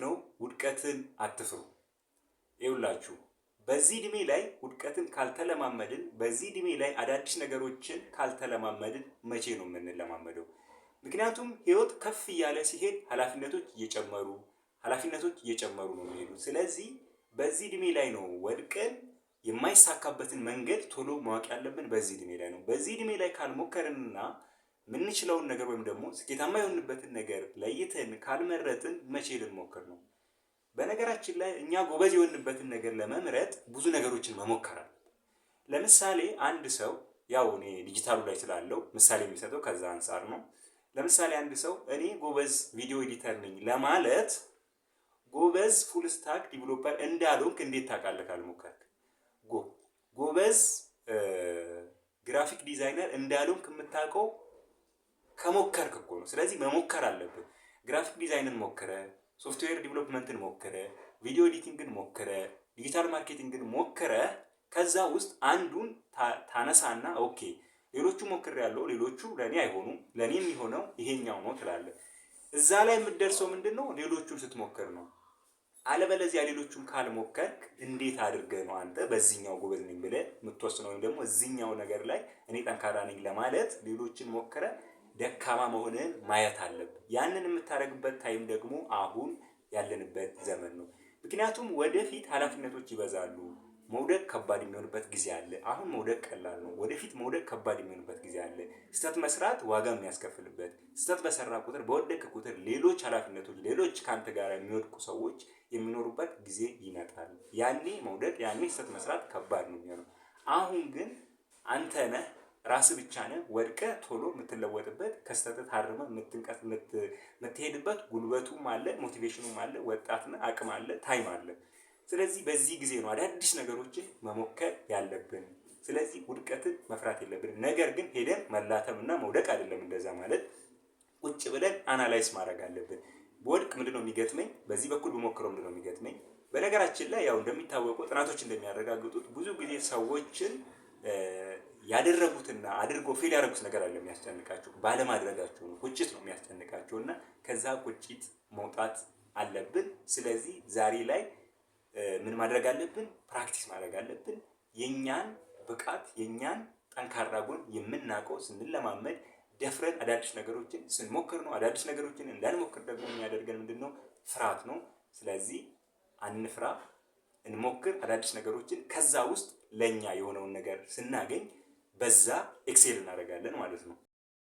ነው? ውድቀትን አትፍሩ። ይኸውላችሁ፣ በዚህ እድሜ ላይ ውድቀትን ካልተለማመድን፣ በዚህ እድሜ ላይ አዳዲስ ነገሮችን ካልተለማመድን መቼ ነው የምንለማመደው? ምክንያቱም ህይወት ከፍ እያለ ሲሄድ ኃላፊነቶች እየጨመሩ ነው የሚሄዱት። ስለዚህ በዚህ እድሜ ላይ ነው ወድቀን የማይሳካበትን መንገድ ቶሎ ማወቅ ያለብን በዚህ እድሜ ላይ ነው። በዚህ እድሜ ላይ ካልሞከርንና የምንችለውን ነገር ወይም ደግሞ ስኬታማ የሆንበትን ነገር ለይተን ካልመረጥን መቼ ልንሞክር ነው? በነገራችን ላይ እኛ ጎበዝ የሆንበትን ነገር ለመምረጥ ብዙ ነገሮችን መሞከር አለብን። ለምሳሌ አንድ ሰው፣ ያው እኔ ዲጂታሉ ላይ ስላለው ምሳሌ የሚሰጠው ከዛ አንጻር ነው። ለምሳሌ አንድ ሰው እኔ ጎበዝ video editor ነኝ ለማለት ጎበዝ full stack developer እንዳልሆንክ እንዴት ታውቃለህ ካልሞከርክ? ጎበዝ graphic designer እንዳልሆንክ የምታውቀው ከሞከርክ እኮ ነው። ስለዚህ መሞከር አለብህ። Graphic design ን ሞክረህ፣ software development ን ሞክረህ፣ video editing ን ሞክረህ፣ digital marketing ን ሞክረህ ከዛ ውስጥ አንዱን ታነሳና okay፣ ሌሎቹ ሞክሬያለሁ፣ ሌሎቹ ለእኔ አይሆኑም፣ ለእኔ የሚሆነው ይሄኛው ነው ትላለህ። እዛ ላይ የምትደርሰው ምንድን ነው? ሌሎቹን ስትሞክር ነው። አለበለዚያ ሌሎቹን ካልሞከርክ እንዴት አድርገህ ነው አንተ በዚህኛው ጎበዝ ነኝ ብለህ የምትወስነው? ወይም ደግሞ እዚህኛው ነገር ላይ እኔ ጠንካራ ነኝ ለማለት ሌሎችን ሞክረህ ደካማ መሆንህን ማየት አለብህ። ያንን የምታደርግበት time ደግሞ አሁን ያለንበት ዘመን ነው። ምክንያቱም ወደፊት ኃላፊነቶች ይበዛሉ። መውደቅ ከባድ የሚሆንበት ጊዜ አለ። አሁን መውደቅ ቀላል ነው። ወደፊት መውደቅ ከባድ የሚሆንበት ጊዜ አለ። ስህተት መስራት ዋጋ የሚያስከፍልበት፣ ስህተት በሰራህ ቁጥር፣ በወደቅክ ቁጥር ሌሎች ኃላፊነቶች፣ ሌሎች ከአንተ ጋር የሚወድቁ ሰዎች የሚኖሩበት ጊዜ ይመጣል። ያኔ መውደቅ፣ ያኔ ስህተት መስራት ከባድ ነው የሚሆነው። አሁን ግን አንተ ነህ፣ ራስህ ብቻ ነህ። ወድቀህ ቶሎ የምትለወጥበት፣ ከስህተትህ ታርመህ የምትሄድበት ጉልበቱም አለ፣ motivation ኑም አለ። ወጣት ነህ፣ አቅም አለ፣ time አለ። ስለዚህ በዚህ ጊዜ ነው አዳዲስ ነገሮችን መሞከር ያለብን። ስለዚህ ውድቀትን መፍራት የለብንም። ነገር ግን ሄደን መላተምና መውደቅ አይደለም። እንደዛ ማለት ቁጭ ብለን analyze ማድረግ አለብን። ብወድቅ ምንድነው የሚገጥመኝ? በዚህ በኩል ብሞክረው ምንድነው የሚገጥመኝ? በነገራችን ላይ ያው እንደሚታወቀው ጥናቶች እንደሚያረጋግጡት ብዙ ጊዜ ሰዎችን ያደረጉትና አድርጎ fail ያደረጉት ነገር አይደለም የሚያስጨንቃቸው፣ ባለማድረጋቸው ነው። ቁጭት ነው የሚያስጨንቃቸው እና ከዛ ቁጭት መውጣት አለብን። ስለዚህ ዛሬ ላይ ምን ማድረግ አለብን? Practice ማድረግ አለብን። የኛን ብቃት፣ የኛን ጠንካራ ጎን የምናውቀው ስንለማመድ፣ ደፍረን አዳዲስ ነገሮችን ስንሞክር ነው። አዳዲስ ነገሮችን እንዳንሞክር ደግሞ የሚያደርገን ምንድን ነው? ፍርሃት ነው። ስለዚህ አንፍራ፣ እንሞክር አዳዲስ ነገሮችን። ከዛ ውስጥ ለእኛ የሆነውን ነገር ስናገኝ በዛ excel እናደርጋለን ማለት ነው።